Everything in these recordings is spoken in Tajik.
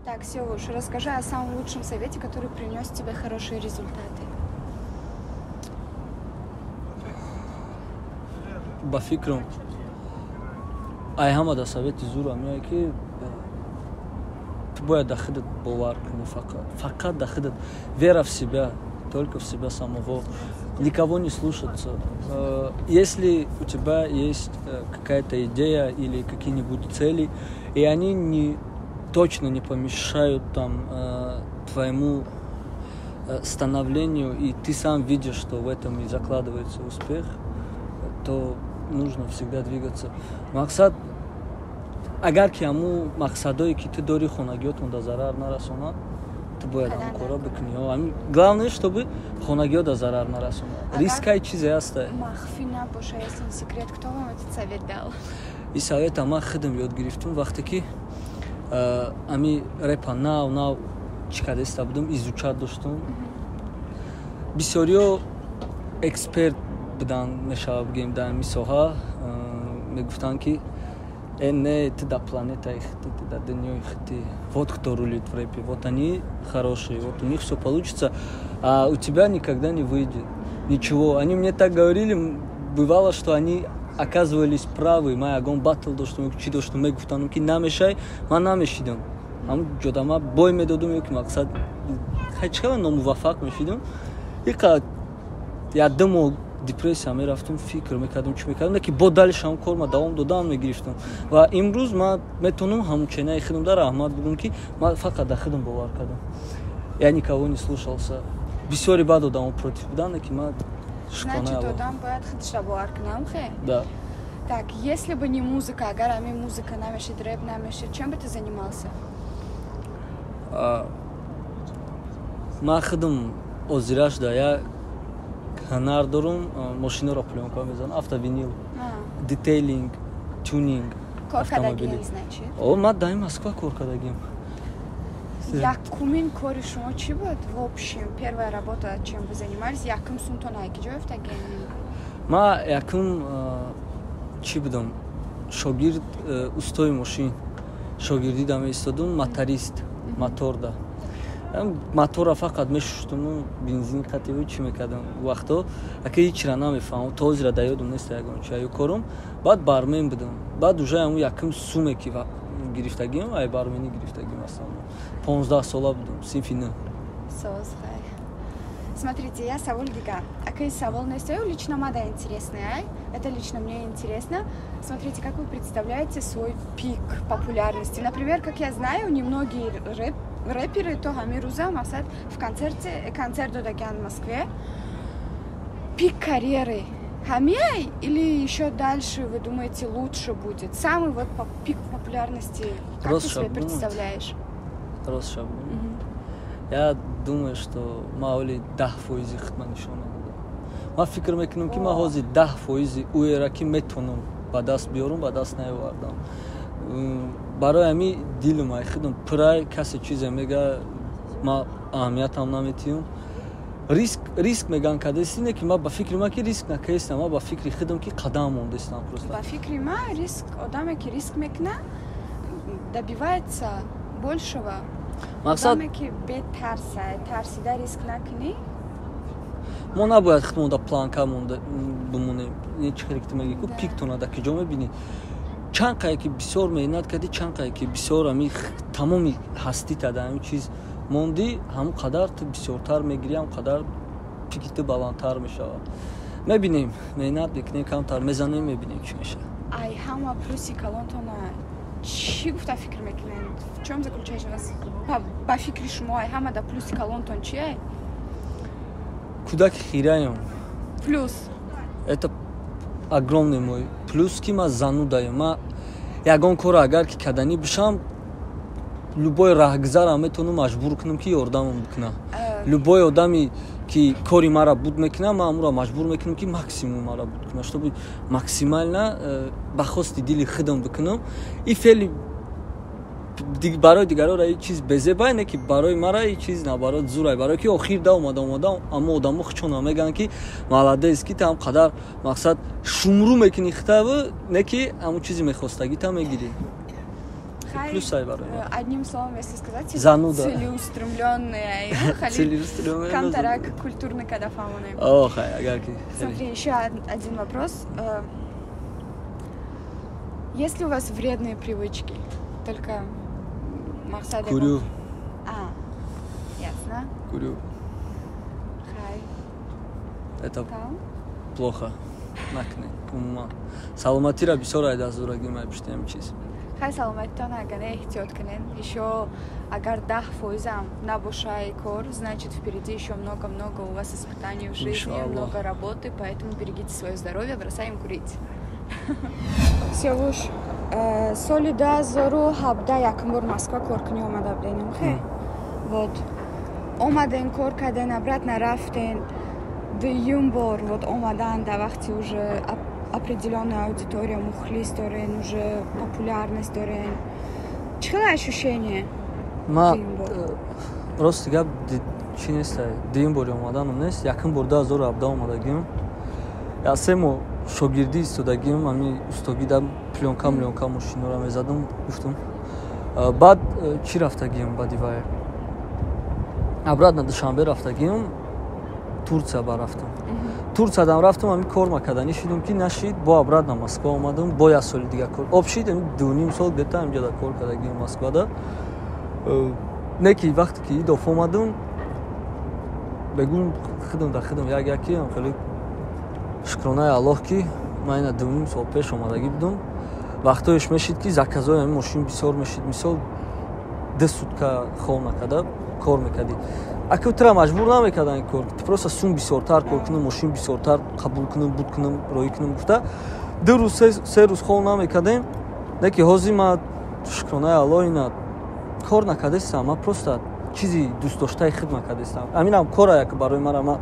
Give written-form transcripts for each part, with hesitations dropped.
Так, Севуш, расскажи о самом лучшем совете, который принес тебе хорошие результаты. Ба фикрам, ай ҳамада совети зура меояд, ки ту бояд да худат бовар кунӣ, фақат, фақат да худат. Вера в себя, только в себя самого, никого не слушаться. Если у тебя есть какая-то идея или какие-нибудь цели, и они не точно не помешают там твоему становлению, и ты сам видишь, что в этом и закладывается успех, то нужно всегда двигаться. Мақсад, агар ки ҳаму мақсадое, ки ту дорӣ, хонагиётон да зарар нарасонад, ту бояд ҳамон корро бикунӣ. Главное, чтобы хонагиё да зарар нарасонад. Рискай чизе ҳаста. Махфӣ набоша, если не секрет, кто вам этот совет дал? И совета ман худам ёд гирифтум, вақте ки ами репа нав нав чӣ кардеста будам, изучать доштум. Бисёриё эксперт будан, мешава бигем, дар ҳамин соҳа, мегуфтанд, ки не, ты да планетаи худти, ты да дунёи худти, вот кто рулит в рэпе, вот они хорошие, вот у них все получится, а у тебя никогда не выйдет ничего. Они мне так говорили, бывало, что они оказывались правы. Ман ягон батл доштум, чӣ доштум, мегуфтанд, ки намешай, ман намешидам. Ҳамун ҷода ман бой медодум ё ки, мақсад, чӣ номуваффақ мешидам. Иқа як 2 моҳ депрессия мерафтум, фикр мекардам, чӣ мекардам, ки бо дальше ҳам кор ма давом додаам мегирифтам. Ва имрӯз ман метавонам ҳамун ченаи худам да раҳмат бигӯм, ки ман фақат да худам бовар кардам, я никого не слушался. Бисёри баъд одамо против буданд, ки ман. Значит, одам бояд худашро бовар кунам, хе? Да. Так, если бы не музыка, агар ами музыка намешид, рэп намешид, чем бы ты занимался? Ман худам озираш да як ҳунар дорум: мошинаро плёнка мезанам, автовинил, детейлинг, тюнинг. Кор кардагием, значит? О, ман дар Москва кор кардагием. Якумин кори шумо чӣ буд? В общем, первая работа, чем вы занимались, якум сумтон ай киҷо ёфтагем? Ман якум чӣ будам? Шогирд, устои мошин. Шогирдӣ да меистодум, моторист, моторда. Мотора фақат мешуштуму бензин қативу чӣ мекардам. Вақто ака ҳичра намефаҳмам, то ҳозира да ёдум нест ягон чи аю корум. Баъд бармен будам. Баъд уже ҳамун якум суме, ки гирифтагим, ай барменӣ гирифтагим аслан. 15 сола будам, синфи нӯ. Соз, хай. Смотрите, я савол дигар. Акай савол нест, лично мада интересный, ай? Это лично мне интересно. Смотрите, как вы представляете свой пик популярности? Например, как я знаю, немногие рэперы то ҳами рӯза, масалан, в концерте, концерт додагиан в Москве. Пик карьеры ҳамиай или еще дальше, вы думаете, лучше будет? Самый вот пик популярности, как ты себе представляешь? Рост шаб. Я думаю, что ман ҳоли 10 фоизи худма нишон надодам. Ман фикр мекунам, ки ман ҳозир 10 фоизи уера, ки метавонам ба даст биёрам, ба даст наовардам. Барои ҳами дилум ай худам пурай. Касе чизе мега, ман аҳамиятам наметиҳам. Риск, риск меган кадеси, не ки ман ба фикри ман ки риск накардестам, ман ба фикри худам ки қадам мондестам просто. Ба фикри ман, риск, одаме ки риск мекуна, добивается большего. Мақсад, одаме ки бетарса, тарсида риск накунӣ. Мо набояд худмонда планка монда бимонем. Чӣ хеле ки ту мегӣ, ку пиктона да киҷо мебинӣ? Чанд қае ки бисёр меҳнат кардӣ, чанд қае ки бисёр ами тамоми ҳастита дар ҳамин чиз мондӣ, ҳамон қадар ту бисёртар мегирӣ, ҳамон қадар пики ту баландтар мешавад. Мебинем, меҳнат мекунем, камтар мезанем, мебинем, чӣ мешавад. Ай ҳама плюси калонтона Чӣ гуфта фикр мекунед? В чем заключается у вас, ба фикри шумо, ай ҳама да плюси калонтон чие? Кӯдаки хираем. Плюс. Это огромный мой плюс, ки ма занудаем. Ма ягон корро агар ки каданӣ бишам, любой раҳгузарам метавонам маҷбур кунам, ки ёрдамам бикуна. Любой одами ки кори мара буд мекуна, ман амуро маҷбур мекунам, ки максимум мара буд куна, чтобы максимально ба хости дили худам бикунам. И феъли барои дигарора и чиз безебай, не ки барои мара и чиз наоборот зурай, барое ки охир да омада омада аммо одамо хучона мегӯянд, ки молодец, ки там қадар мақсад шумру мекунӣ хитаву, не ки ҳамун чизи мехостагита мегирӣ. Плюсай барои ман. Одним словом, если сказать, зануда. Целеустремленные. Целеустремленные. Камтарак культурный када фаҳмонем. О, хай, агар ки Смотри, еще один вопрос. Есть ли у вас вредные привычки? Только мақсад. Курю. А, ясно. Курю. Хай. Это плохо, накунед умуман. Саломатиро бисёр ай даст дорагӣ май пишти ҳамин чиз. Хай, саломатитон агар эҳтиёт кунед. Еще агар 10 фоизам набошай кор, значит, впереди еще много-много у вас испытаний в жизни, много работы, поэтому берегите свое здоровье, бросаем курить. Сиёвуш, соли 2017 якум бор Москва коркунӣ омада будем, хе? Вот омаден, кор карден, обратно рафтен. Дуюм бор вот омадан дар вақти уже определенная аудитория, мухлис дорен, уже популярность дорен. Чӣ хел ощущение? Ма рости гап, чӣ неста, дуюм бори омаданам нест. Якум бор 2017 омадагим, я 3 моҳ шогирдӣ истодагим, ами устогида плёнка млёнка мошинора мезадам, гуфтум. Баъд чӣ рафтагим, баъди вай обратно Душанбе рафтагим, Турция барафтам. Турциядам рафтам, ами кор макаданӣ шидум, ки нашид, бо обратно Москва омадам, бо як соли дига кор обшид, 2,5 сол где-то ҳамҷода кор кардагим Москвада. Не ки вақте ки идоф омадам, бегум худам да худам як яки хеле шукронаи Аллоҳ, ки ман ина 2,5 сол пеш омадагӣ будум. Вақтоеш мешид, ки заказои ҳамин мошин бисёр мешид, мисол, 2 сутка хоб накарда кор мекардӣ. Ака, тура маҷбур намекардан кор, ту просто сум бисёртар кор кунам, мошин бисёртар қабул кунам, буд кунам, роҳӣ кунам гуфта, 2 рӯз, 3 рӯз хоб намекардем. Не ки ҳозир ма шукронаи Аллоҳ ина кор накардастам, ман просто чизи дӯстдоштаи худ накардастам. Аминам кора як барои мара, ма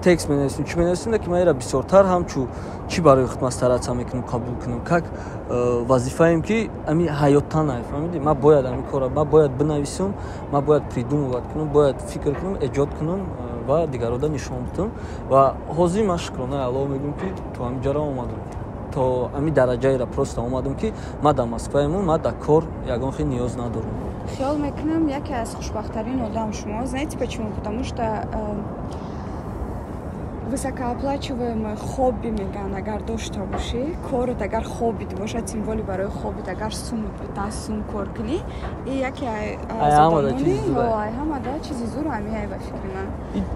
текст менависем, чӣ менависем, ки ман ира бисёртар ҳамчу чӣ барои худ ман стараться мекунам қабул кунам, как вазифаем, ки ами ҳаёттан фаҳмиди, ман бояд ами кора, ман бояд бинависам, ман бояд придумывать кунам, бояд фикр кунам, эҷод кунам ва дигарода нишон бидам. Ва ҳозир ман шукронаи Аллоҳ мегӯям, ки то ҳамин ҷара омадам, то ҳамин дараҷаеро просто омадам, ки ман дар Москваему, ман дар кор ягон хел ниёз надорам. Хиёл мекунам, яке аз хушбахттарин одам шумо. Знаете почему? Потому что высокооплачиваемое хобби мегӯянд, агар дошта бошӣ, корот агар хоббит бошад, тем более барои хоббит агар сумут бита, сум кор кунӣ, и яке ҳамада чизи зур ҳамиай, ба фикри ман.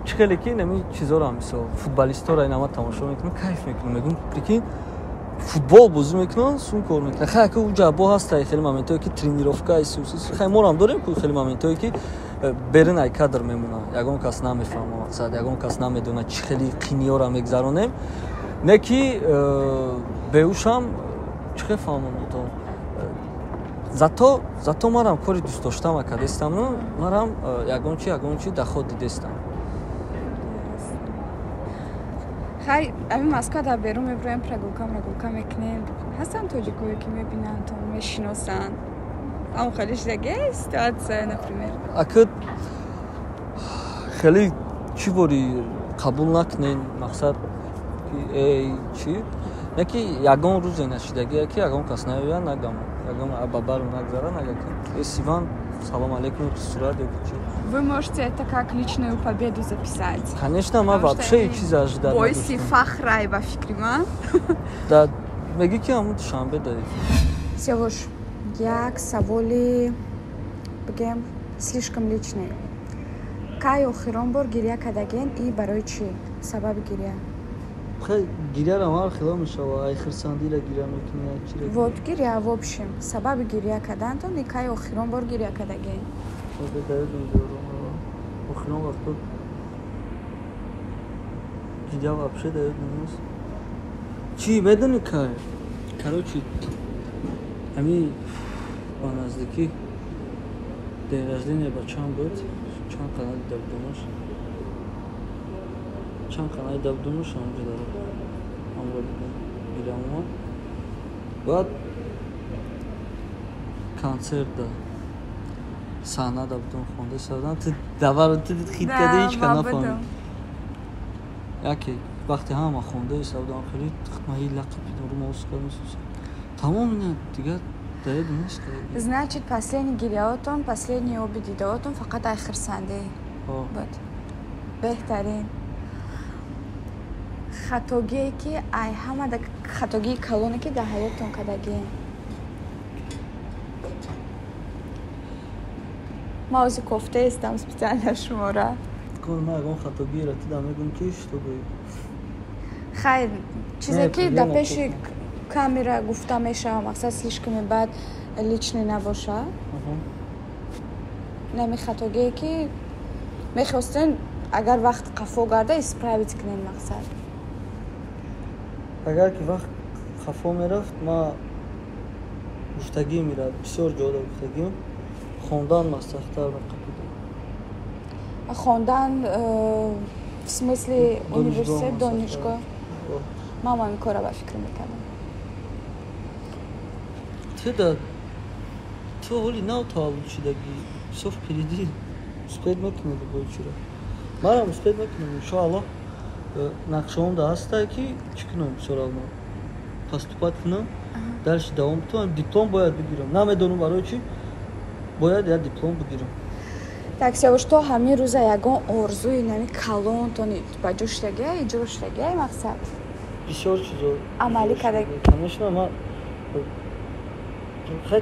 Чӣ хеле ки нами чизоро, мисол, футболистора инама тамошо мекунам, кайф мекунам, мегӯм: прикинь, футбол бозӣ мекунанд, сум кор мекунанд. Хай, ака, уҷа бо ҳаста хеле моментое, ки тренировка, хай, морам дорем ку хеле моментое, ки берин ай кадр мемона, ягон кас намефаҳма, мақсад, ягон кас намедонад, чӣ хели қиниёра мегзаронем. Не ки беушам чӣ хел фаҳмам то зато марам кори дӯстдоштама кардестаму марам ягон чи доход дидестам. Хай, ами Москва дар берун мебироем, прогулка прогулка мекунем, ҳастанд тоҷикое, ки мебинанд, то мешиносанд? Ам хеле шидаге ситуация, например? Ака, хеле чӣ бори қабул накунен, мақсад, ки эй чӣ, не ки ягон рӯзе нашидагие, ки ягон кас наёяд, нагам, ягон бабару нагзара, нага ки: «Э, Сиван, салом алейкум», сурат ё чи. Вы можете это как личную победу записать. Конечно, ма вообще чиз ожидать. Боиси фахрай, ба фикри ман. Да, меги, ки ҳамун Душанбе да. Сиёвуш, як саволи, бигем, слишком личный. Кай охирон бор гиря кардагин и барои чӣ, сабаби гиря? Гиряра мар хело мешава, ай хирсандира гиря мекунӣ, ай чира. Вот гиря, в общем, сабаби гиря кардантон и кай охирон бор гиря кардагӣ? Охирон вақто гиря вообще да ёдам нест. Чӣ медонӣ кай? Короче, ҳамин ба наздикӣ день рождения бачаам буд, чанд қана дида будамаш. Чанд қана дида будамаш, ҳамонҷо дар ҳамро гирям омад. Баъд концерт да саҳна да будам, хонда сардам, ту давар ту хит карда, ҳеҷ ка нафаҳмид. Яке вақте ҳама хонда сардам, хеле ман лақаб румоз кардам. Тамом, ина дигар даёд нест. Значит, последний гиряотон, последний оби дидаотон фақат ай хирсандӣ буд. Беҳтарин. Хатогие ки ай ҳама хатогии калоне ки дар ҳаёттон кардагӣ. Ман ози кофтаестам специально шумора. Ман ягон хатогиеро ту да мегӯм ки чтобы хайр, чизе ки дар пеши камера гуфта мешава, мақсад слишком бад личный набоша. Нами хатогие ки мехостен агар вақт қафо гарда исправить кунем мақсад. Агар ки вақт хафо мерафт, ма гуфтагӣ мерафт, бисёр ҷода гуфтагим, хондан ма сахттар меқапидам. Хондан в смысле университет, донишгоҳ? Ман ҳамин корро ба фикр мекардам. Ту ҳоли нав таваллуд шудагӣ, бисёр впереди, успеть мекунӣ любой чиро. Манам успеть мекунам, иншоаллоҳ. Нақшаом да ҳастае ки чӣ кунам, бисёр равно поступать кунам, дальше давом битавонам, диплом бояд бигирам. Намедонам барои чӣ, бояд як диплом бигирам. Так, Сиёвуш, то ҳамин рӯза ягон орзуи нами калонтон ба ҷо шудагия, иҷро шудагия мақсад? Бисёр чизо амалӣ карда. Конечно, ман хай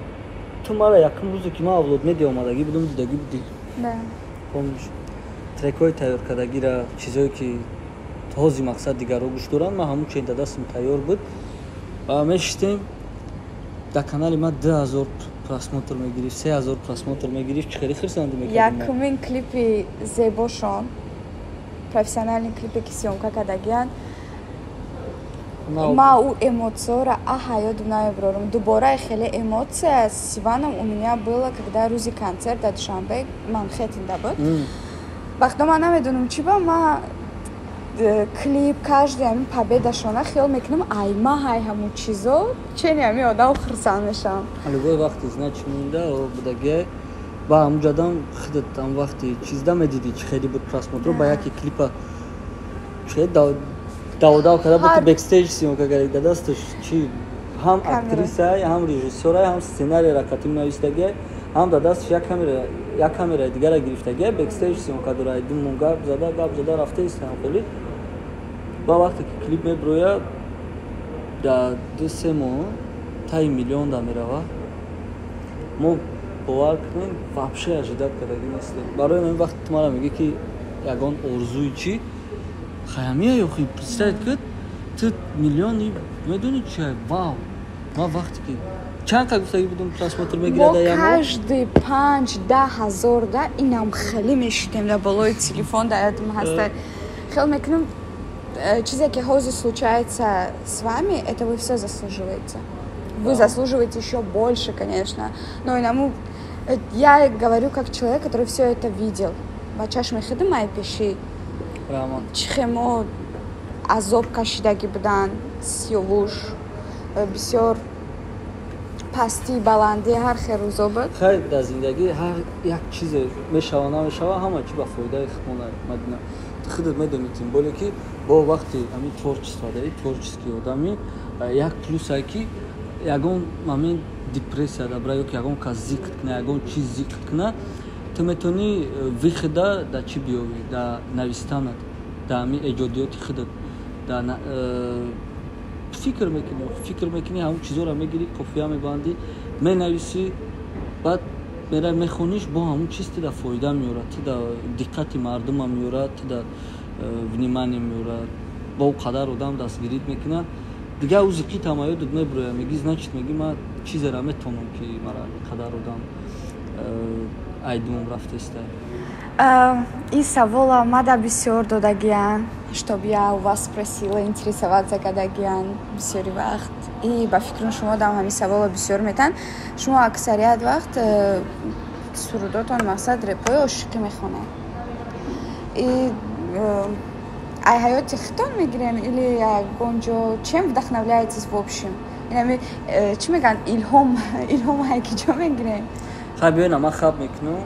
ту мара якум рӯзе ки ман Авлод Медиа омадагӣ будам, дидагӣ будӣ. Да. Помнишь, трекҳои тайёр кардагира, чизое ки ҳози мақсад дигарро гӯш доранд, ман ҳамун чен дастам тайёр буд. Ва мешистем дар канали ман 2000 просмотр мегирифт, 3000 просмотр мегирифт, чӣ хеле хирсандӣ мекардем. Якумин клипи зебошон, профессиональный клипе ки съёмка кардагиянд, ма ӯ эмоцияро ҳаётам намебарорам. Дубора хеле эмоция с Иваном у меня было, когда рӯзи концерт дар Душанбе Манхэттенда буд. Вақто ман намедонам чӣ ба ма клип каждый ҳамин победашона хиёл мекунам, ай ма ҳай ҳамун чизо, чени ҳамин одам хурсанд мешавам. Любой вақти значимында будагия ба ҳамун худат ҳам вақти чизда медидӣ, чӣ хеле буд просмотро ба яке клипа, чӣ хеле даводав карда буд, бэкстейдж съёмка карда, дар дасташ чӣ ҳам актрисай, ҳам режиссёрай, ҳам сценарийра қатим нависдагиай, ҳам дар дасташ як камераи дигара гирифтагиай, бэкстейдж съёмка дорад, думон гап зада рафтаист ҳам хеле. Ба вақте ки клип меброяд, дар 2-3 моҳ таи миллион да меравад. Мо бовар кунем, вообще ожидать кардагӣ нестем. Барои ҳамин вақт ту мара мегӯӣ ки ягон орзуи чӣ, хаямия ёхи представить кун, ту миллиони медонӣ чи? Вау! Ман вақте ки чанд қа гуфтагӣ будам просмотр мегирад мо дар як моҳ? Каждый 5-10 ҳазор да инам хеле мешидем дар болои телефон, дар ёдам ҳаста. Хел мекунам, чизе ки ҳозир случается с вами, это вы все заслуживаете. Вы заслуживаете еще больше, конечно. Но иному я говорю как человек, который все это видел. Ба чашми худам ай пеши. Чӣ хемо азоб кашидагӣ будан, Сиёвуш, бисёр пастӣ, баландӣ ҳар хел рӯзо буд. Хайр, дар зиндагӣ ҳар як чизе мешава, намешава, ҳама чӣ ба фоидаи худмон. Мадина, ту худат медонӣ, тем более ки бо вақти ҳамин творчество дари, творческий одами, як плюсае ки ягон момент депрессия дабра ё ки ягон кас зикр куна, ягон чиз зикр куна, ту метавонӣ выхода дар чӣ биёвӣ? Дар навистанат, дар ҳамин эҷодиёти худат, дар фикр мекунӣ, ҳамон чизоро мегирӣ, қофия мебандӣ, менависӣ, баъд меравӣ мехониш, бо ҳамон чиз ту дар фоида меорад, ту дар диққати мардума меорад, ту дар внимание меорад. Бо ӯ қадар одам дастгирит мекунад, дигар ӯ зиқи тамаёдут мебуроя, меги, значит, меги, ман чизеро метавонам, ки мара қадар одам айдумом рафтеста. И савола мада бисёр додагиян, чтоб я у вас спросила, интересоваться кадагиян бисёри вақт. И ба фикру шумо дам ҳамин савола бисёр метан. Шумо аксарият вақт сурудотон, мақсад, репои ошиқӣ мехонед. И ай ҳаёти худтон мегирен или ягон ҷо, чем вдохновляетесь в общем? Инами чӣ мегӯянд, илҳом ай ки ҷо мегирен? Хай, биёна, ман хаб мекунам,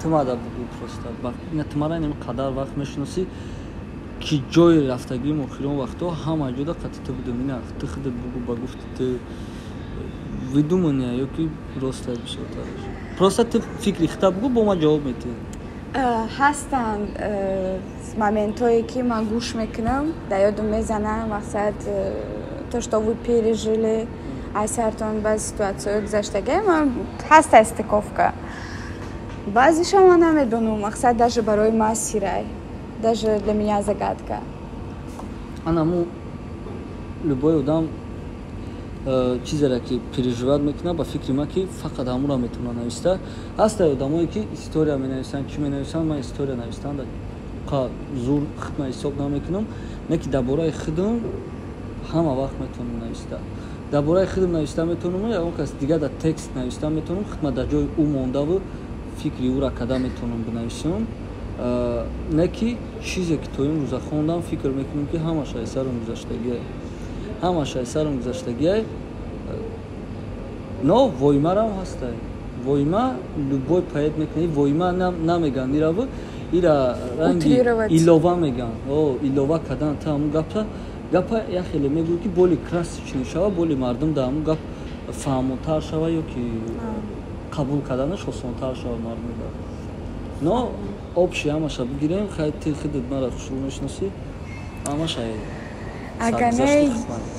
ту мада бугӯ просто. Ина ту мара инами қадар вақт мешиносӣ, ки ҷои рафтагим охирон вақтҳо ҳама ҷода қати ту будум. Ина ту худат бугӯ, ба гуфти ту выдуманная ё ки роста бисёртараш? Просто ту фикри хита бугӯ, бо ман ҷавоб метиҳӣ. Ҳастанд моментҳое, ки ман гӯш мекунам, дар ёдум мезанам, мақсад, то, что вы пережили, аз сартон баъзи ситуатсияҳои гузаштагӣ, ман ҳаста стыковка. Баъзеша ман намедонам, мақсад, даже барои ман сирай, даже для меня загадка. Анаму любой одам чизере ки переживать мекунад, ба фикри ман, ки фақат ҳамуро метавона нависта. Ҳастанд одамое, ки история менависанд, чӣ менависанд. Ман история навистан зур хидма ҳисоб намекунам, не ки дар бораи худам ҳама вақт метавонам нависта. Дар бораи худам нависта метавонам, ягон кас дигар дар текст нависта метавонам, хидма дар ҷои ӯ мондаву фикри ӯра када метавонам бинависам. Не ки чизе ки то имрӯза хондам, фикр мекунам, ки ҳамаш ай сарам гузаштагиае, ҳамаш ай сарам гузаштагиае. Но воймарам ҳастай, войма любой поэт мекунад, войма намеган ираву, ира ранги илова меган, илова кардан. Та ҳамун гапа гапа як хеле мегӯй, ки более красочный шава, более мардум дар ҳамун гап фаҳмотар шава ё ки қабул карданаш осонтар шава мардумда. Но общий ҳамаша бигирем, хай, ти худат мара хушрӯ мешиносӣ, ҳамаша. Агар не,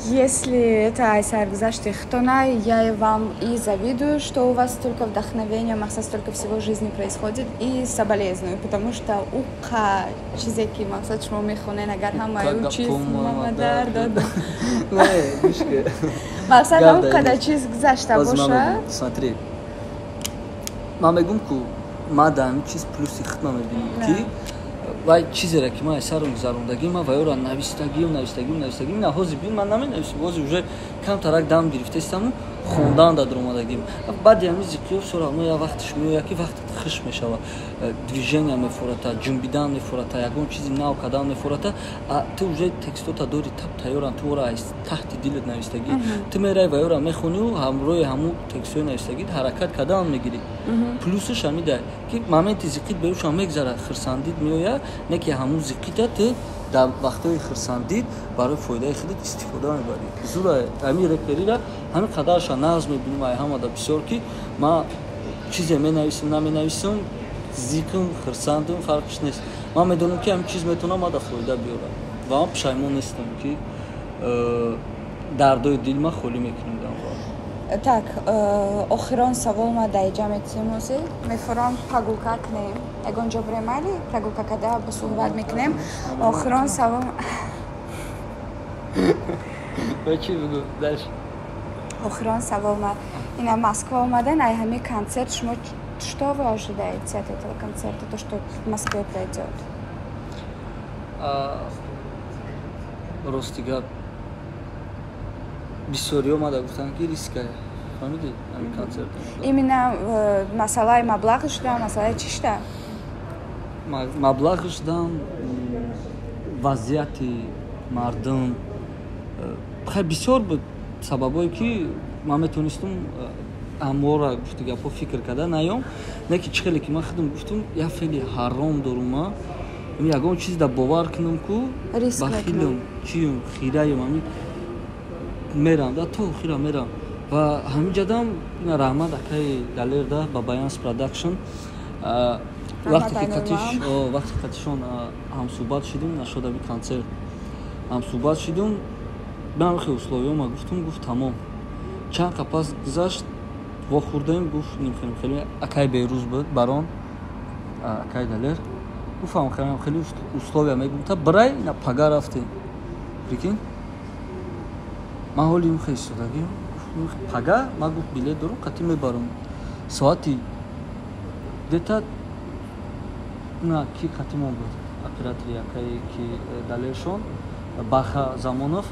если это ай саргузашти худтона, я вам и завидую, что у вас столько вдохновения, мақсад, столько всего в жизни происходит, и соболезную, потому что уқа чизе ки, мақсад, шумо мехонен, агар ҳамаи чиз мамадар дод, мақсад, он қадар чиз гузашта боша. Смотри, ман мегӯм, ку ман дар ҳамин чиз плюси худма мебинам, ки вай чизере ки ман сарам гузарондагӣ, ман вайёра навистагиам, навистагиам, навистагиам. На ҳозир бин, ман наменависам, ҳозир уже камтарак дам гирифтаистаму хондан дар омадагим. Баъди ҳамин зиқиё всё равно як вақтиш меояд, ки вақтат хиш мешава, движения мефората, ҷунбидан мефората, ягон чизи нав кардан мефората. А ту уже текстота дори, таб тайёран, ту ора аз таҳти дилат навистагӣ, ту мераи вайёра мехонию ҳамроҳи ҳамун текстҳои навистагӣ ҳаракат кардан мегирӣ. Плюсаш ҳамида, ки моменти зиқит берушам мегзара, хирсандид меояд, не ки ҳамун зиқита ту дар вақтҳои хирсандид барои фоидаи худат истифода мебарӣ. Зура ҳамин реперира ҳамин қадарша нағз мебинем, ай ҳамада бисёр, ки ман чизе менависам, наменависам, зиқм, хирсандам, фарқш нест. Ман медонам, ки ҳамин чиз метавонам мада фоида биёрам ва ман пушаймон нестам, ки дардои дилма холӣ мекунам дар. Так, охирон савол ма дар иҷа метиҳем. Ҳозир мефорам прогулка кунем, ягон ҷо бирем, майли, прогулка карда бо суҳбат мекунем. Охирон савол. Чӣ бигӯ дальше? Охирон савол ма ина: Москва омадан, ай ҳамин концерт шумо что вы ожидаете от этого концерта, то, что в Москве пройдет? Рости гап, бисёриҳо омада гуфтанд, ки риская, фаҳмидӣ, ҳамин концерт. Именно масъалаи маблағ шуда, масъалаи чӣ шуда? Маблағ шудан, вазъияти мардум, хай, бисёр буд сабабое, ки ман метавонистам амвора, гуфти гапҳо, фикр карда наём. Не ки чӣ хеле ки ман худам гуфтам, як феъли ҳаром дорум, ма ягон чиз да бовар кунам, ку бахилам, чиюм, хираюм, ами мерам да то охира мерам. Ва ҳамин ҷадам ина раҳмат акаи Далерда, ба Баянс Продакшн. Вақте қатишон ҳамсӯҳбат шудум, нашуд ами концерт ҳамсӯҳбат шудум, ман хе условиёма гуфтум, гуфт тамом. Чанд қа пас гузашт, вохӯрдаем, гуфт хеле хеле акай Берӯз буд, барон акай Далер гуфтам, хеле условия мегум, та бирай, ина пага рафтем. Прикинь, ман ҳоли хе истодагӣ. Пага ман, гуфт, билет дорум, қатӣ мебарам. Соати где-то на ки қатимон буд, оператори якае ки Далершон Баха Замонов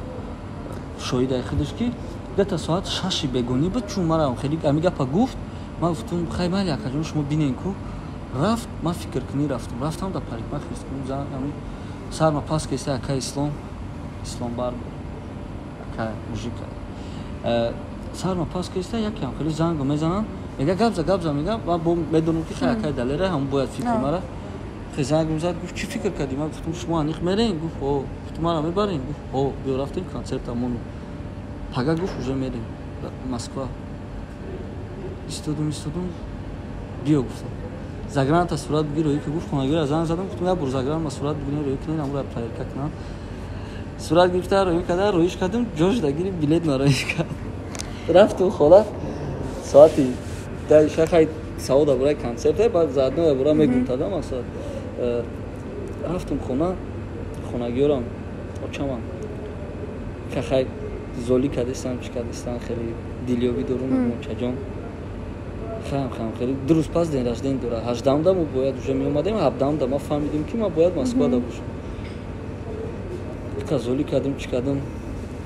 шоҳидаи худаш, ки где-то соат 6-и бегонӣ буд. Чун мара хеле ами гапа гуфт, ман гуфтум: «Хай, майли, акаҷон, шумо бинен ку». Рафт, ман фикркунӣ рафтам, рафтам да парикмахерскую. Сарма пас кеста, ака Ислом, Ислом Барбер, ака мужика, сарма пас кеста, якам хеле зангу мезананд, мега: «Гапза, гапза», мега. Ман бо медонам, ки хай, акаи Далера ҳам бояд фикри мара. Хе занг мезад, гуфт: «Чӣ фикр кардӣ?» Ман гуфтум: «Шумо аниқ мерем?» Гуфт: «О». Гуфтум: «Мара мебарем?» Гуфт: «О, биё». Рафтем концерт амону пага, гуфт, уже мерем Москва. Истодум, истодум, биё, гуфтам, загранта сурат бигир, роӣ ки. Гуфт: «Хонагиро занг задам, гуфтум, як бор загранма сурат бигирем, роӣ кунем, амра проверка кунам». Сурат гирифта, роӣ карда, роиш кардем, ҷош дагири билет мароиш кард. Рафту хола, соати 10 шахай савол дар бораи концерте, баъд заодно дар бора мегум тада мақсад. Рафтум хона, хонагиёрам, очамам кахай золӣ кардистам, чӣ кардистам, хеле дилёбӣ дорум, очаҷон. Хам хам хеле 2 рӯз пас день рождения дорад, 18-да мо бояд уже меомадем, 17-да ма фаҳмидем, ки ман бояд Москвада бошам. Золӣ кардем, чӣ кардем,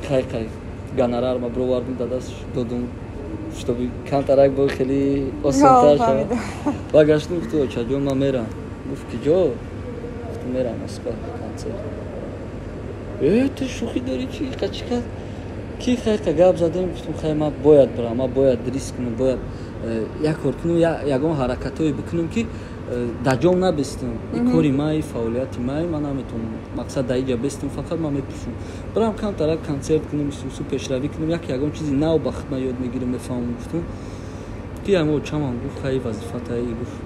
қай қай гонорар ма бировардем, да даст додум, чтобы камтарак бо хеле осонтар шавад. Ба гаштум, гуфту: «Очаҷон, ман мерам». Гуфт: «Ки ҷо?» Гуфту: «Мерам Москва, концерт». «Э, ту шӯхӣ дорӣ, чи чӣ кард ки?» Хайқа гап задем, гуфтум: «Хай, ман бояд бирам, ман бояд риск кунам, бояд як кор кунам, ягон ҳаракатҳое бикунам, ки дар ҷом набестам. И кори май, фаъолияти май, ман наметавонам, мақсад, дар иҷа бестам, фақат ман мепӯшам. Бирам, камтарак концерт кунам, сусу пешравӣ кунам, як ягон чизи нав ба худ ман ёд мегирам, мефаҳмам». Гуфтум, ки ҳама очамам гуфт: «Хай, вазифатаи», гуфт,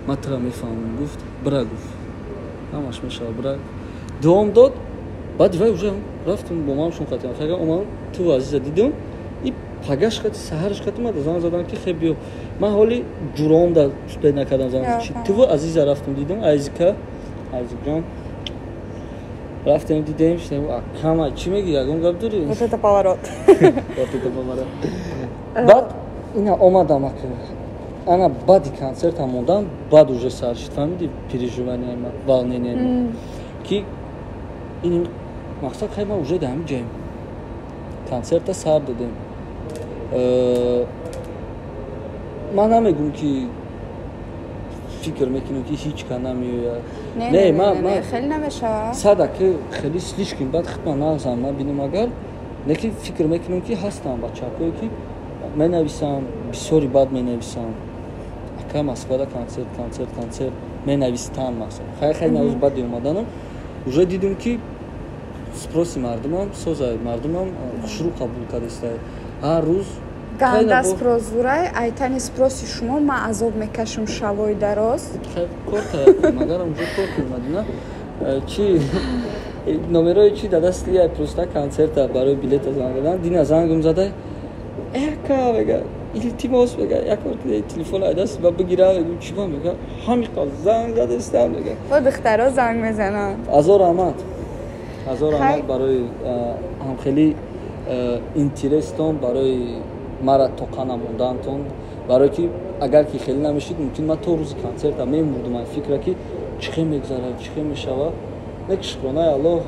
«ман тура мефаҳмам», гуфт, «бира», гуфт, «ҳамаш мешавад, бира». Дуом дод. Баъди вай уже рафтум бо мамшон қатиам, хага омадам, ту Азиза дидум. И пагаш қати, саҳараш қати мада занг задан, ки хе, биё. Ман ҳоли ҷуроом да успеть накардам занг. Туву Азиза рафтум, дидум, Айзика, Айзикҷон, рафтем, дидем, кама. Чӣ мегӣ, ягон гап дорӣ? Вот это поворот! Вот это поворот! Баъд ина омадам, ака, ана баъди концертам мондам, баъд уже сар шид, фаҳмиди, переживания ма, волнения ма, ки ин мақсад, хай, ма уже дар ҳамин ҷаем. Концерта сар додем. Ман намегӯм, ки фикр мекунем, ки ҳеҷ ка намеояд. Не, хеле намешавад. Сада ки хеле слишком бад хидмат нағзам набинем агар не, ки фикр мекунем, ки ҳастам бачакое, ки менависам, бисёри бад менависам: «Ака, Москвада концерт, концерт, концерт», менавистан. Мақсад, хай, хай, навоз баъди омаданам уже дидум, ки спроси мардумам соза, мардумам хушрӯ қабул кардиста ҳар рӯз. Ганда спрос зурай, айтани спроси шумо ман азоб мекашам шавои дароз. Кор тая, магарам уже кор кунем. Мадина, чи номерои чи да дасти я, просто концерта барои билета занг задан. Дина зангум зада, эка, мега: «Илтимос», мега, «як бор телефон ай даст ба бигира». Мегум: «Чӣ ба?» Мега: «Ҳамиқа занг задастам», мега. Бо духтаро занг мезананд. Ҳазор раҳмат, ҳазор раҳмат барои ҳамхели интерестон, барои мара тоқа намондантон, барое ки агар ки хеле намешид, мумкин ман то рӯзи концерта мемурдум ай фикра, ки чӣ хел мегузарад, чӣ хел мешавад. Нек, шукронаи Аллоҳ,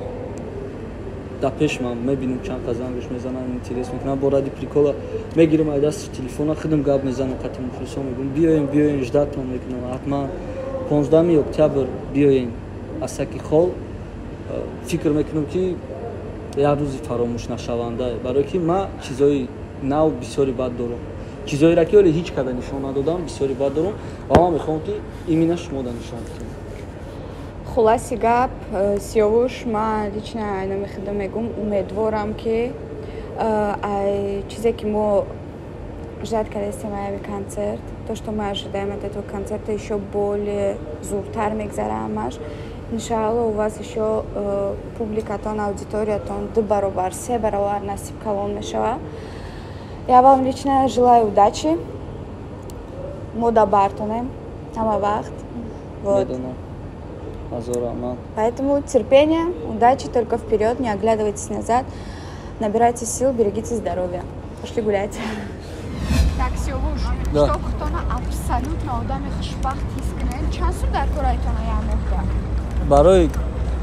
дар пеш ман мебинам, чанд ка зангаш мезанам, интерес мекунам, бо ради прикола мегирам ай дасти телефона, худам гап мезанам қати мухлисон, мегӯм: «Биёем, биёем, ждатон мекунам». Ҳатман 15 октябр биёем Асаки Хол. Фикр мекунам, ки як рӯзи фаромӯшнашаванда, барое ки ман чизои нав бисёри бад дорам, чизоеро, ки ҳоле ҳеҷ када нишон надодам, бисёри бад дорам ва ман мехоҳам, ки именно шумода нишон диҳам. Хулоси гап, Сиёвуш, ман лично айнами худо мегӯм, умедворам, ки ай чизе, ки мо ждать кардастем аями концерт, то, что мы ожидаем от этого концерта, еще более зуртар мегзара ҳамаш, иншаалло. У вас еще публикатон, аудиториятон ду баробар, се баробар насиб калон мешавад. Я вам лично желаю удачи. Мо да бартонем ҳама вақт. Вот. Поэтому терпение, удачи, только вперед, не оглядывайтесь назад, набирайте сил, берегите здоровье. Пошли гулять. Так, Сиёвуш, чтоб худтона абсолютно одами хушбахт ҳис кунед, чанд сум дар кор айтона як моҳда? Барои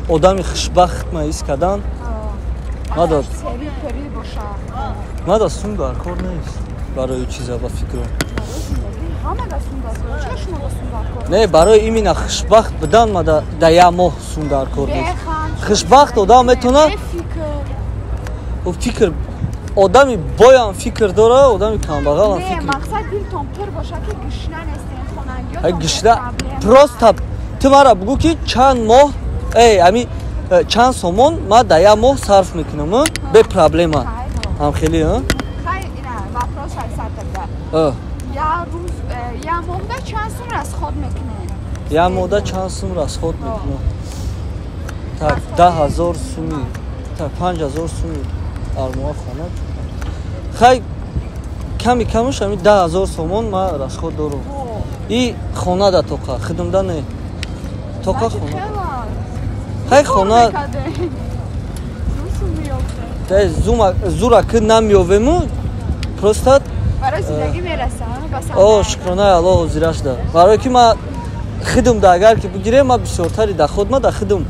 одами хушбахт ма ҳис кардан мада сум дар кор нест барои чиза, ба фикром. Не, барои именно хушбахт будан мада да як моҳ сум дар кор нест. Хушбахт одам метавонад фикр, одами боям фикр дора, одами камбағалам фикр. Мақсад дилтон пур боша, ки гушна нестен, хонангиётон. Гушна просто ту мара бугӯ, ки чанд моҳ, эй, ами чанд сомон ма да як моҳ сарф мекунам, бе проблема. Ҳам хеле, Хай, ина вопрос ай. Я рӯз, я моҳда чанд сум расход мекунед? Я моҳда чанд сум расход мекунам? Так, 10 000 суми, так, 5000 суми армоа хона. Хай, ками камуш ами 10 000 сомон ма расход дорам. И хона да тоқа, хидмда не. Тоқа хона. Хай, хона зура ки намеёвему, просто барои зиндагӣ мераса. О, шукронаи Аллоҳ, ҳозирашда. Барое ки ма хидмда агар ки бигирем, ма бисёртари доход ма да хидм,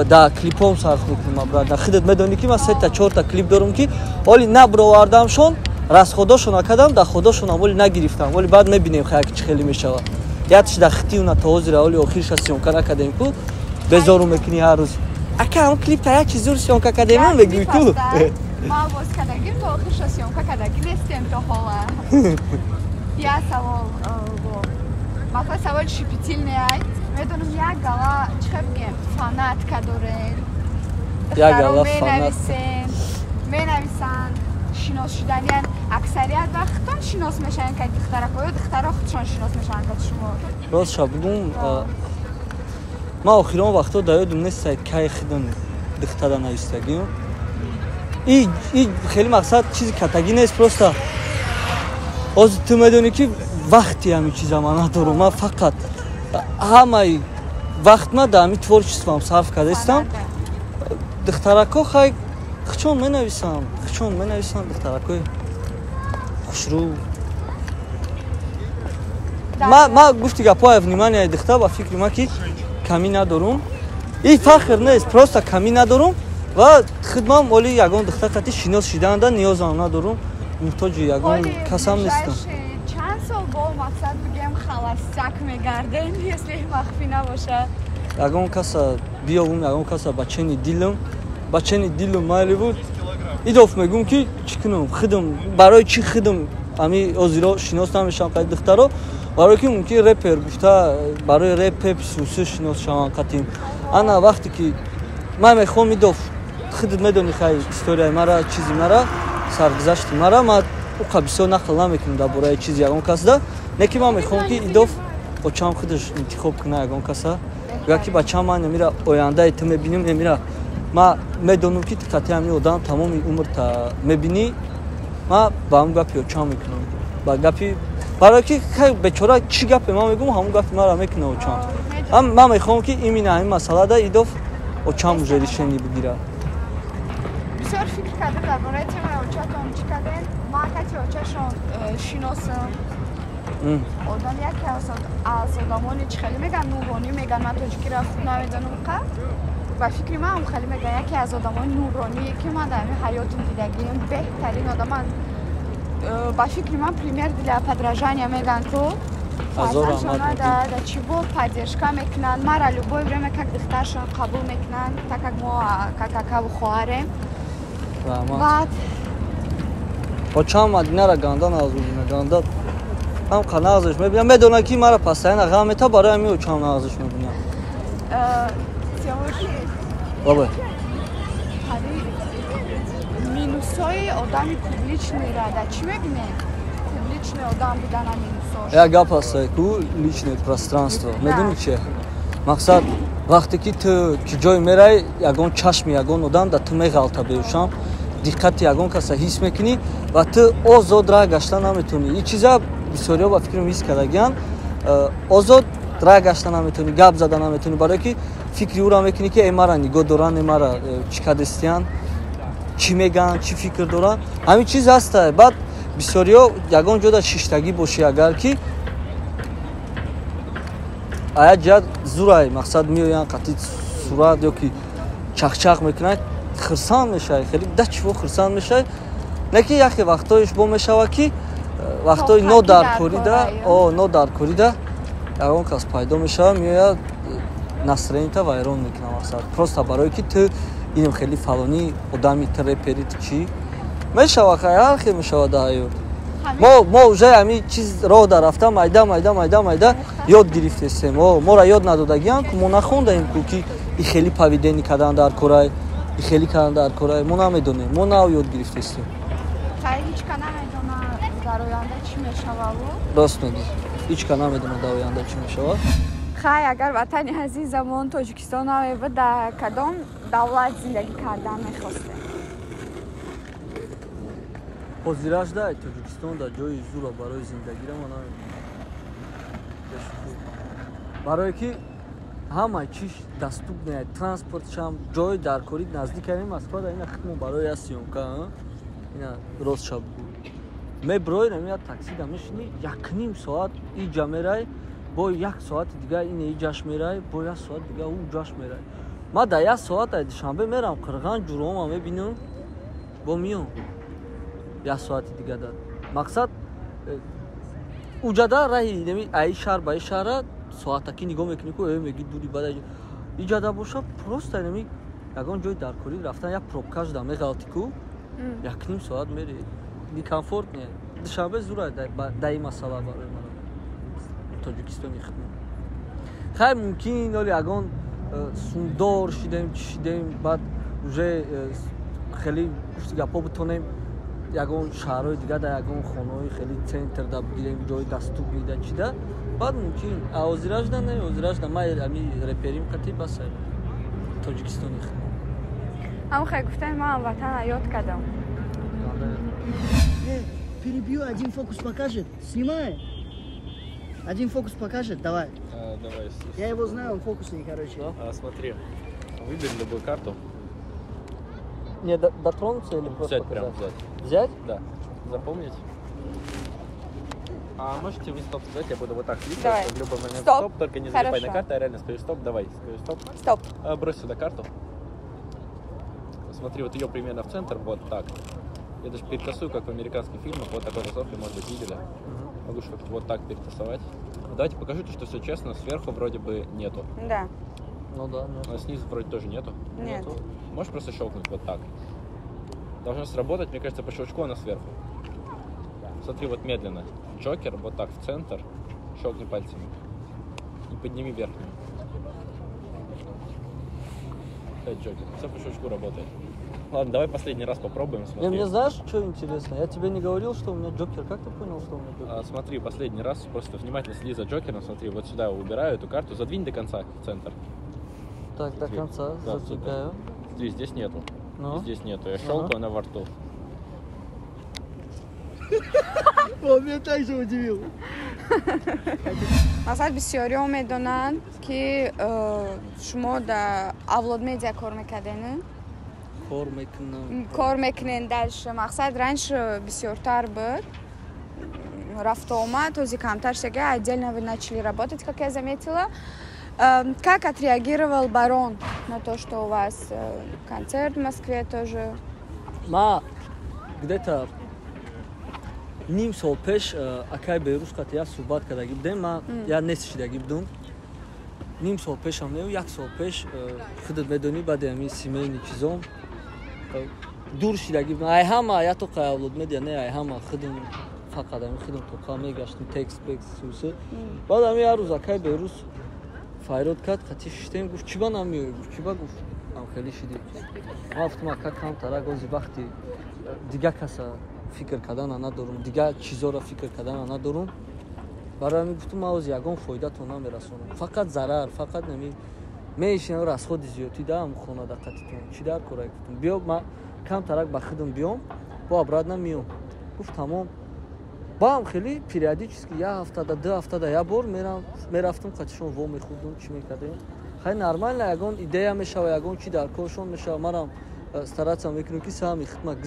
да клипом сарф мекунам, брат. Да хидат медонӣ, ки ма сета чорта клип дорум, ки оли набровардамшон, расходошон накардам, доходошонам оли нагирифтам. Оли баъд мебинем, хай, ки чӣ хеле мешавад. Ятш да хитиуна то ҳозира оли охирша съёмка накардем ку, безору мекунӣ ҳар рӯз. Ака, ҳам клип та як чиз зур съёмка кардем, мегӯӣ ку. Ма боз кардагим, то охирша съёмка кардагӣ нестем то ҳола. Я савол, масалан, саволи щепетильный ай. Медонам, як гала, чӣ хел бигем, фанатка дорем. Як гала фанат. Менависанд, шинос шуданиян. Аксарият вақтон шинос мешаванд ка духтарако ё духтаро худшон шинос мешаванд ка шумо? Ростша бугум, ман охирон вақтҳо дар ёдум нест, кай хидам духтара навистагим. И хеле мақсад чизи катагӣ нест, просто ҳозир ту медонӣ, ки вақти ҳамин чиза ман надорам. Ман фақат ҳамаи вақт ма дар ҳамин творчествоам сарф кардаистам. Духтарако хай, хучон менависам, хучон менависам, духтаракои хушрӯ. Ма гуфти гапҳои внимания духтар, ба фикри ма, ки камӣ надорум. И фахр нест, просто камӣ надорум ва хидмам оли ягон духтар қати шинос шиданда ниёзам надорум, муҳтоҷи ягон касам нестам. Чанд сол бо мақсад бигем холостяк мегардем, если махфӣ набошад? Ягон каса биёвум, ягон каса бачени дилам, бачени дилам майли буд. Идоф мегӯм, ки чӣ кунам, хидм барои чӣ хидм ами озиро шинос намешавам қати духтаро? Барое ки мумкин репер гуфта, барои реп пепсуси шинос шавам қатим. Ана вақте ки ман мехоҳам, идоф хидт медонӣ, хай, историяи мара, чизи мара, саргузашти мара, ман уқа бисёр нақл намекунам дар бораи чизи ягон касда. Не ки ман мехоҳам, ки идоф очам худаш интихоб куна ягон каса, гӯя ки бачам, ман намира ояндаи ту мебинем, намира ма медонам, ки ту қати ҳамин одам тамоми умрта мебинӣ. Ма ба ҳамн гапи очам мекунам, ба гапи, барое ки бечора чӣ гапе ман мегӯм, ҳамон гапи мара мекуна очам. Ман мехоҳам, ки именно ҳамин масъалада идоф очам уже решение бигира. Бисёр фикр карда дар бораи темаи очатон чӣ кардем? Ман кати очашон шиносам. Одам яке аз одамони, чӣ хеле меган, нуронӣ меган, ман тоҷикиро хуб намедонам, қа ба фикри ман хеле меган, яке аз одамони нуроние, ки ман дар ҳамин ҳаётум дидагием, беҳтарин одаман ба фикри ман, пример для подражания меган ку. Да чиво поддержка мекунанд мара, любое время как духтаршон қабул мекунанд, так как мо как акаву хоҳарем. Баъд очам Мадинара ганда нағз мебина, ганда ҳам қа нағзаш мебинам. Медонад, ки мара постоянно ғам мета, барои ҳамин очам нағзаш мебинам. Бабай. Минусҳои одами публичныйра да чӣ мебинем? Публичный одам будана минусош? Як гап ҳаста ку, личное пространство, медонӣ чи мақсад? Вақте ки ту ки ҷой мерай, ягон чашми ягон одам да ту меғалта, беушам диққати ягон каса ҳис мекунӣ ва ту озод раҳ гашта наметавонӣ. Ин чиза бисёриҳо ба фикрам ҳис кардагиянд. Озод раҳ гашта наметавонӣ, гап зада наметавонӣ, барое ки Фикри ӯра мекунӣ, ки э мара нигоҳ доранд, э мара чӣ кадестиян, чӣ мегӯянд, чӣ фикр доранд. Ҳамин чиз ҳаста. Баъд бисёриҳо ягон ҷода шиштагӣ бошӣ, агар ки ая ҷиҳат зурай, мақсад меоянд қатъи сурат ё ки чахчах мекунанд, хирсанд мешавӣ, хеле дачиво хирсанд мешавӣ. Не ки яхе вақтҳоеш бо мешава, ки вақтҳои нодаркорида ягон кас пайдо мешава, меояд, настроение та вайрон мекунад. Мақсад просто барое ки ту инам хеле фалонӣ одами, ту репери, ту чӣ мешава. Хай, ҳар хел мешава дар ҳаёт. Мо уже ҳамин чиз роҳ дар рафта, майда майда майда майда ёд гирифтестем. Моро ёд надодагиам ку, мо нахондаем ку, ки и хели поведение кардан дар корай, и хели кардан дар корай, мо намедонем, мо нав ёд гирифтестем. Ҳеҷ ка намедонад, дар оянда чӣ мешававу. Рост мегӯ, ҳеҷ ка намедонад, дар оянда чӣ мешавад. Хай, агар ватани азизамон Тоҷикистон намебуд, дар кадом давлат зиндагӣ кардан мехостем? Ҳозираш дар Тоҷикистон дар ҷои зура барои зиндагиро ма намедонам, барое ки ҳама чиш доступный, транспортшам, ҷои даркорӣ наздик. Ами Москва да ина хитмо барои я съёмка, ина рост шаб меброи, я такси да мешини, якним соат иҷа мерай, бо як соати дига ина иҷаш мерай, бо як соат дига ӯ ҷаш мерай. Ма да як соат ай Душанбе мерам Қирған, ҷурома мебинам, бо миём як соати дига да. Мақсад, уҷада раҳи аи шаҳр ба и шаҳра соатакӣ нигоҳ мекунӣ ку, меги дури бада. Иҷада боша, просто нами ягон ҷои даркорӣ рафтан, як пробка шуда меғалти ку, якним соат мери, некомфорт не. Душанбе зура да ин масъала барои ман, Тоҷикистони хидмат. Хай, мумкин оли ягон сундор шидем, чӣ шидем, баъд уже хеле гуфти гапҳо битонем ягон шаҳрҳои дига да ягон хонаҳои хеле центр да бигирем, ҷои доступный да, чида, баъд мумкин. А ҳозирашда не, ҳозирашда ма ами реперим қатӣ бас, Тоҷикистони хидмат. Ҳам хай гуфтем, ман ватана ёд кардам. Перебью, один фокус покажет. Снимай. Один фокус покажет, давай. А, давай. Я его знаю, он фокусник, короче. А, смотри, выбери любую карту. Не дотронуться или просто Взять прям, показать? Взять. Взять? Да. Запомнить. А можете вы стоп сказать, я буду вот так кликать, Давай. В любой момент Стоп. стоп, только не залипай Хорошо. на карту, я реально скажу стоп, давай, скажу стоп. Стоп. А, брось сюда карту. Смотри, вот ее примерно в центр, вот так. Я даже перетасую, как в американских фильмах, вот такой тасовки, может быть, видели. Могу как-то вот так перетасовать. Ну, давайте покажу, то, что все честно, сверху вроде бы нету. Да. Ну да, нет. А снизу вроде тоже нету. Нет. Нету. Можешь просто щелкнуть вот так? Должно сработать, мне кажется, по щелчку она сверху. Смотри, вот медленно. Джокер вот так в центр. Щелкни пальцами. И подними верхнюю. Опять Джокер. Все по щелчку работает. Ладно, давай последний раз попробуем. Не, Смотри. мне знаешь, что интересно? Я тебе не говорил, что у меня Джокер. Как ты понял, что у меня Джокер? А, смотри, последний раз просто внимательно следи за Джокером. Смотри, вот сюда убираю эту карту. Задвинь до конца в центр. Так, до смотри. конца Да, задвигаю. Смотри, здесь нету. Ну? Здесь нету. Я щелкаю, она во рту. Он меня так же удивил. Масалан, бисёриҳо медонанд, ки шумо дар Авлод Медиа кор мекарден. Кор мекунам. Кор мекунен дальше. Мақсад, раньше бисёртар буд рафту омад, ҳозир камтар шуда. Отдельно вы начали работать, как я заметила. Как отреагировал Барон на то, что у вас концерт в Москве тоже? Ма где-то ним сол пеш акай Берӯз қати як суҳбат кардагӣ будем, ма як нест шидагӣ будум. Ним сол пешам не, як сол пеш, худат медонӣ, баъди ҳамин семейный чизом дур шидагӣ будум ай ҳама, я тоқа Авлод Медиа не, ай ҳама худам, фақат ҳамин худам тоқа мегаштем, текст пекст сусе. Баъд ҳамин як рӯз акай Берӯз файрод кард, қати шиштем, гуфт: «Чӣ ба намеоӣ?» Гуфт: «Чӣ ба?» Гуфт: «Ам хеле шидӣ». Ман гуфтам: «Ака, камтарак ози вақти дига каса фикр кардана надорум, дига чизоро фикр кардана надорум». Барои ҳамин гуфтум: «Ман ози ягон фоидатон намерасонам, фақат зарар, фақат нами мешинам, расходи зиёдтӣ даам хона да қатитон, чӣ дар кора?» Гуфтум: «Биё, ма камтарак ба худам биём, бо обратно миём». Гуфт: «Тамом». Баам хеле периодически як ҳафтада, 2 ҳафтада як бор мерафтум, қатишон во мехӯрдум, чӣ мекардем. Хай, нормально, ягон идея мешава, ягон чи дар коршон мешава, манам стараться мекунам, ки саҳми хидмат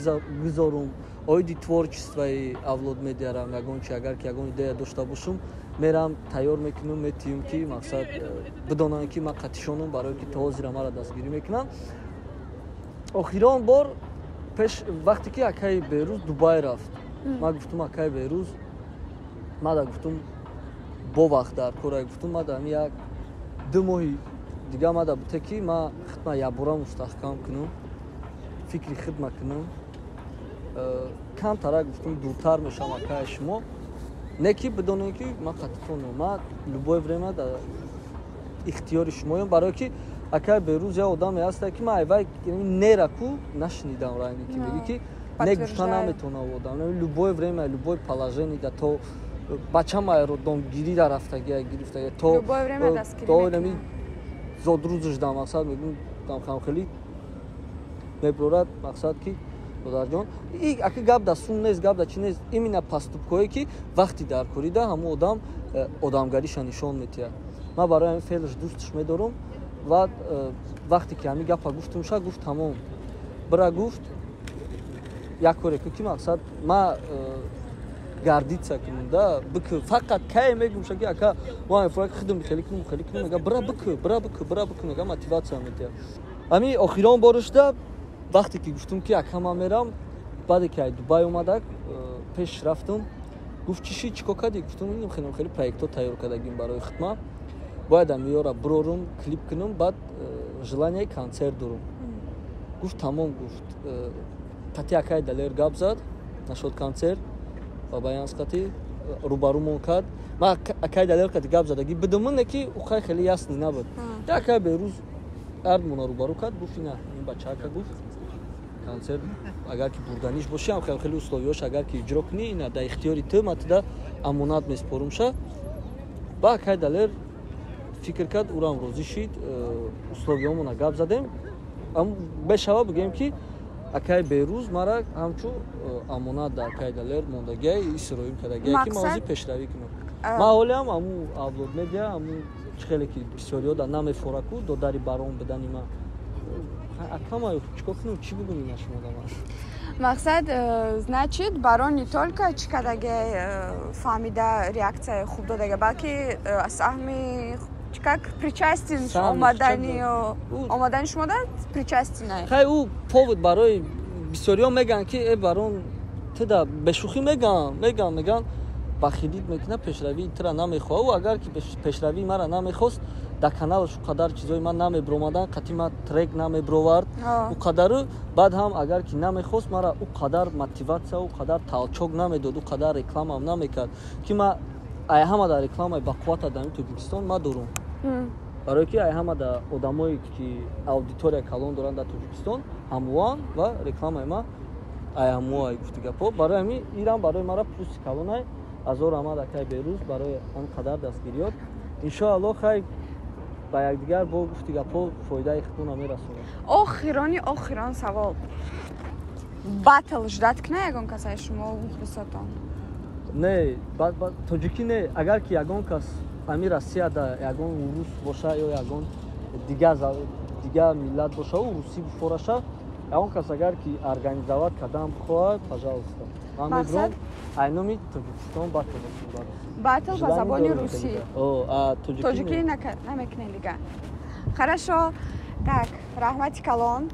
гузорум оиди творчествои Авлод Медиарам. Ягон чи, агар ки ягон идея дошта бошум, мерам, тайёр мекунам, метиюм, ки мақсад бидонанд, ки ман қатишонум, барое ки то ҳозира маро дастгирӣ мекунанд. Охирон бор пеш, вақте ки акаи Берӯз Дубай рафт, ман гуфтум: «Акаи Берӯз, мада гуфтум, бо вақт дар кора, гуфтум, мада ами як 2 моҳи дига мада буте, ки ман хидма якбора мустаҳкам кунам, фикри хидма кунам, камтара, гуфтум, дуртар мешавам, акаи шумо, не ки бидонем, ки ман қатитонам, ман любое время дар ихтиёри шумоём». Барое ки акаи Берӯз як одаме ҳаста, ки ман айвай нера ку нашунидам, ранге ки мегӣ, ки не гуфта наметавонам. Одам любое время, любое положение да, то бачам аэродромгирӣ да рафтагия, гирифтагия, то то зодрӯзаш да, мақсад, мегӯм, хеле меброрад, мақсад, ки додарҷон, и ака, гап да сум нест, гап да чи нест, именно поступкое, ки вақти даркорида ҳамон одам одамгариша нишон метиҳад. Ман барои ҳамин феълаш дӯстш медорам. Ва вақте ки ҳамин гапа гуфтумша, гуфт: «Тамом, бира, гуфт, як коре ку, ки мақсад ма гордиться кунам да, бикӯ». Фақат кае мегумша, ки ака, мо хидм хеле кунум, хеле кунум, мега: «Бира, бикӯ, бира, бикӯ, бира, бикӯ», мега, мотивация метиҳад. Ҳамин охирон борушда, вақте ки гуфтум, ки ака, ман мерам, баъде ки ай Дубай омадак, пеш рафтум, гуфт: «Чӣ шид, чӣ кор кардӣ?» Гуфтум: «Инам хеле хеле проектҳо тайёр кардагим барои хидмат, бояд амиёра бирорум, клип кунум, баъд желание концерт дорум». Гуфт: «Тамом», гуфт, қати акай Далер гап зад нашод концерт ва баянс қати рӯбарӯмон кард. Ман акай Далер қати гап задагӣ бидумун, не ки ухай хеле ясный набуд. Акай Берӯз ардмона рӯбарӯ кард, гуфт: «Ина ин бачаака, гуфт, концерт агар ки бурданиш бошӣ, ҳам хеле хеле условиёш агар ки иҷро кунӣ, ина дар ихтиёри ту, ман туда амонат меспорумша». Ба акай Далер фикр кард, урам розӣ шид, условиёмона гап задем. Бешава бигӯем, ки акай Берӯз мара ҳамчун амонат дар акай Далер мондагиай, исроим кардагиай, ки ман ҳозир пешравӣ кунам. Ман ҳолиам ҳамун Авлод Медиа, ҳамун чӣ хеле ки бисёриҳо да намефораку, додари барон бидани ман акама, чикор кунам, чӣ бигӯм ина шумо да ман? Мақсад, значит, барон не только чӣ кадаге, фаҳмида, реаксияи хуб додага, балки саҳми как причастен омадани шумо да причастен. Хай, ӯ повод барои бисёриҳо мегӯянд, ки э, барон, туда бешӯхӣ мегӯянд, бахилит мекунад, пешравии тура намехоҳад. Ӯ агар ки пешравии мара намехост, дар каналаш ӯ қадар чизои ман намебиромадан, қатъи ман трек намебировард ӯ қадару. Баъд ҳам агар ки намехост, мара ӯ қадар мотивация, ӯ қадар толчок намедод, ӯ қадар рекламам намекард, ки ма ай ҳама дар рекламаи бақуввата дар Тоҷикистон ма дорум, барое ки ай ҳама да одамое ки аудитория калон доранд дар Тоҷикистон ҳамуан ва рекламаи ма ай ҳамуай, гуфти гапҳо. Барои ҳамин ирам барои мара плюси калонай. Азор раҳмат, акай Берӯз, барои он қадар дастгириёт. Иншоалло, хай, ба якдигар бо, гуфти гапҳо, фоидаи худона мерасонем. Охирони охирон савол: батл ждать кна ягон кас ай шумо, мухлисотон? Не, тоҷикӣ не. Агар ки ягон кас ами Россияда ягон урус боша ё ягон дигар миллат боша, урусӣ буфораша, ягон кас агар ки организовать кардан бихоҳад, пожалуйста, ман мебиром ай номи Тоҷикистон батл. Батл ба забони русӣ, тоҷикӣ намекунем дига. Хорошо, так, раҳмати калон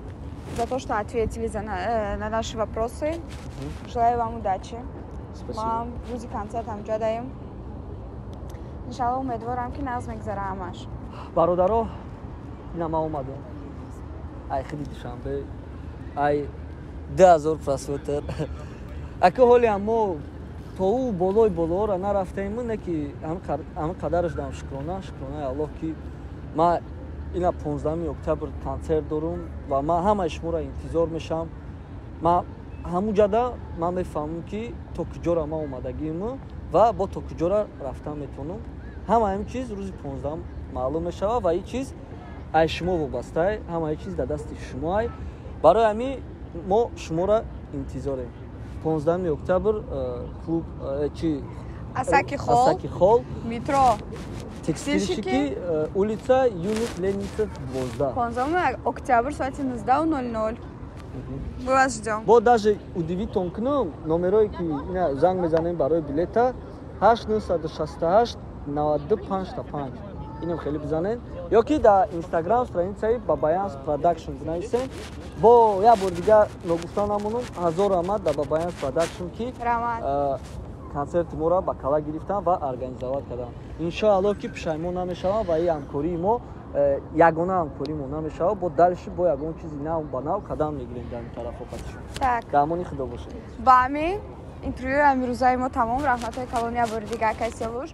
за то, что ответили на наши вопросы. Желаю вам удачи. Ма рӯзи концерт ҳамҷо даем, иншалло. Умедворам, ки нағз мегзара ҳамаш. Бародаро, ина ма омадем ай хиди Душанбе, ай 2000 просмотр. Ака, ҳолиам мо то ӯ болои болоора нарафтаем, не ки ҳамин қадараш дам шукрона, шукронаи Аллоҳ, ки ма ина 15 октябр концерт дорум ва ман ҳамаи шуморо интизор мешавам. Ма ҳамун ҷада ман мефаҳмам, ки то куҷора ман омадагиам ва бо то куҷора рафтан метавонам. Ҳама ҳамин чиз рӯзи 15-ум маълум мешавад ва ин чиз ай шумо вобастае, ҳамаи чиз дар дасти шумоай. Барои ҳамин мо шуморо интизорем. 15 октябр, клуб чи? Асаки Холл. Асаки Холл. Метро Текстильщики, улица Юных Ленинцев, 12. 15 октябрь, соати 19:00. Мы вас ждем. Бо даже удивитон кунам, номерое ки ина занг мезанем барои билета: 8968 95 5. Инам хеле бизанен ё ки дар Инстаграм страницаи Бабаянс Продакшн бинависен. Бо як бор дига ногуфта намонам, ҳазор раҳмат дар Бабаянс Продакшн, ки Раҳмат. консерти моро ба кала гирифтан ва организовать кардан. Иншоаллоҳ, ки пушаймон намешавам ва ин ҳамкории мо ягона ҳамкории мо намешавад. Бо дальше бо ягон чизи нав ба нав қадам мегирем дар ин тарафҳо қатишон. Так. Дар амони Худо бошед. Ба ҳамин интервюи амирӯзаи мо тамом. Раҳматҳои калон як бори дига, акай Сиёвуш.